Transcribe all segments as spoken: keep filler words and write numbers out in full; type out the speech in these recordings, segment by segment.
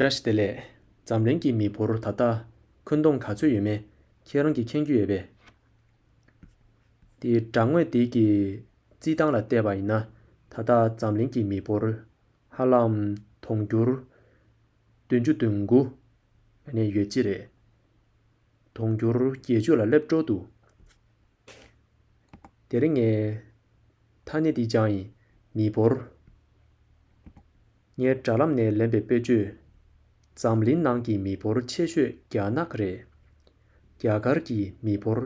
བཀྲ་ཤིས་བདེ་ལེགས། འཛམ་གླིང་གི་མི་འབོར་ད་ལྟ་འཁོན་སྡུང་ག་ཚོད་ཡོད་མེད་ཁྱེད་རང་གིས་མཁྱེན་རྒྱུ་ཡོད་པས། དེའི་དྲ་ངོས་དེ་གི་རྩིས་སྟངས་ལ་བལྟས་པ་ཡིན་ན། ད་ལྟ་འཛམ་གླིང་གི་མི་འབོར་ཧ་ལམ་དུང་ཕྱུར་བདུན་ཅུ་དོན་དགུ་ནས་ཡོད་ཀྱི་རེད། དུང་ཕྱུར་བརྒྱད་ཅུ་ལ་སླེབས་འགྲོ་འདུག་དེ་རིང་ངས་ཐ་སྙད་འདི་སྦྱངས་ཡིན། མི་འབོར། ངའི་དྲ་ལམ་ནས་ལེན་པའི་དཔེ་བརྗོད། འཛམ་གླིང་ནང་གི་མི་འབོར་ཆེ་ཤོས་རྒྱ་ནག་རེད། རྒྱ་གར་གྱི་མི་འབོར་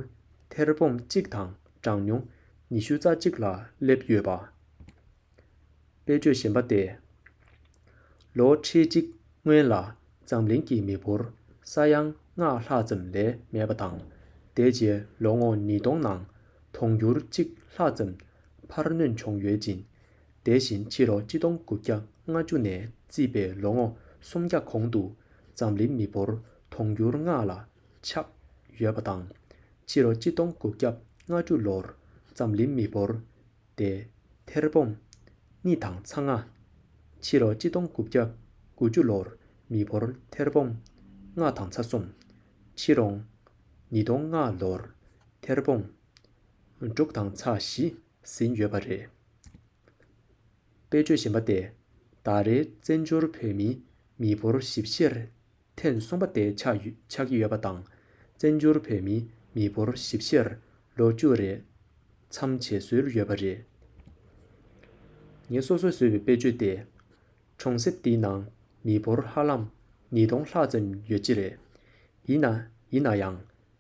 ཐེར་འབུམ་གཅིག་དང་གྲངས་ཉུང་ཉི་ཤུ་རྩ་གཅིག་ལ་སླེབས་ཡོད་པ། དཔེ་བརྗོད་གཞན་པ་སྟེ། ལོ་ཁྲི་གཅིག་སྔོན་ལ་འཛམ་གླིང་གི་མི་འབོར་ས་ཡ་ལྔ་ལྷག་ཙམ་ལས་མེད་པ་དང་། དེ་རྗེས་ལོ་ངོ་ཉིས་སྟོང་ནང་དུང་ཕྱུར་གཅིག་ལྷག་ཙམ་འཕར་སྣོན་བྱུང་ཡོད་ཅིང་། དེ་བཞིན་ཕྱི་ལོ་གཅིག་སྟོང་དགུ་བརྒྱ་ལྔ་བཅུ་ནས་བརྩིས་པའི་ལོ་ངོ་སུམ་བརྒྱ་གོང་དུ་འཛམ་གླིང་མི་འབོར་དུང་ཕྱུར་ལྔ་ལ་ཆགས་ཡོད་པ་དང་། ཕྱི་ལོ་གཅིག་སྟོང་དགུ་བརྒྱ་ལྔ་བཅུ་ལོར་འཛམ་གླིང་མི་འབོར་དེ་ཐེར་འབུམ་གཉིས་དང་ཚ་ལྔ། ཕྱི་ལོ་གཅིག་སྟོང་དགུ་བརྒྱ་དགུ་བཅུ་ལོར་མི་འབོར་ཐེར་འབུམ་ལྔ་དང་ཚ་གསུམ། ཕྱི་ལོ་ཉིས་སྟོང་ལྔ་ལོར་ཐེར་འབུམ་དྲུག་དང་ཚ་བཞི་ཟིན་ཡོད་པ་རེད། དཔེ་བརྗོད་གཞན་པ་སྟེ། ད་རེས་བཙན་བྱོལ་བོད་མིའི་མི་འབོར་ཞིབ་བཤེར་ཐེངས་གསུམ་པ་དེ་ཆགས་ཡོད་ཆགས་ཀྱི་ཡོད་པ་དང་། བཙན་བྱོལ་བོད་མིའི་མི་འབོར་ཞིབ་བཤེར་ལོ་བཅུ་རེ་མཚམས་བྱེད་སྲོལ་ཡོད་པ་རེད། ངས་སོ་སོས་བཟོས་པའི་དཔེ་བརྗོད་དེ། གྲོང་གསེབ་འདིའི་ནང་མི་འབོར་ཧ་ལམ་ཉིས་སྟོང་ལྷག་ཙམ་ཡོད་ཀྱི་རེད། ཡིན་ན་ཡིན་ན་ཡང་།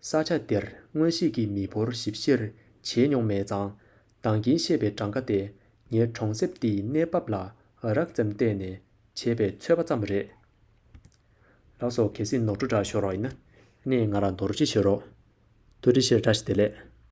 ས་ཆ་དེར་སྔོན་གཤེགས་ཀྱི་མི་འབོར་ཞིབ་བཤེར་བྱས་མྱོང་མེད་ཙང་། ད་གིན་བཤད་པའི་གྲངས་ཀ་དེ་ངས་གྲོང་གསེབ་དེའི་གནས་བབ་ལ་རགས་ཙམ་བལྟས་ནས་བྱས་པའི་ཚོད་དཔག་ཙམ་རེད། ལགས་སོ། གལ་སྲིད་ནོར་འཁྲུལ་འདྲ་ཤོར་བ་ཡིན་ན་ནི་ང་ལ་ནོར་འཁྲུལ་བྱེད་རོགས། ཐུགས་རྗེ་ཆེ། བཀྲ་ཤིས་བདེ་ལེགས།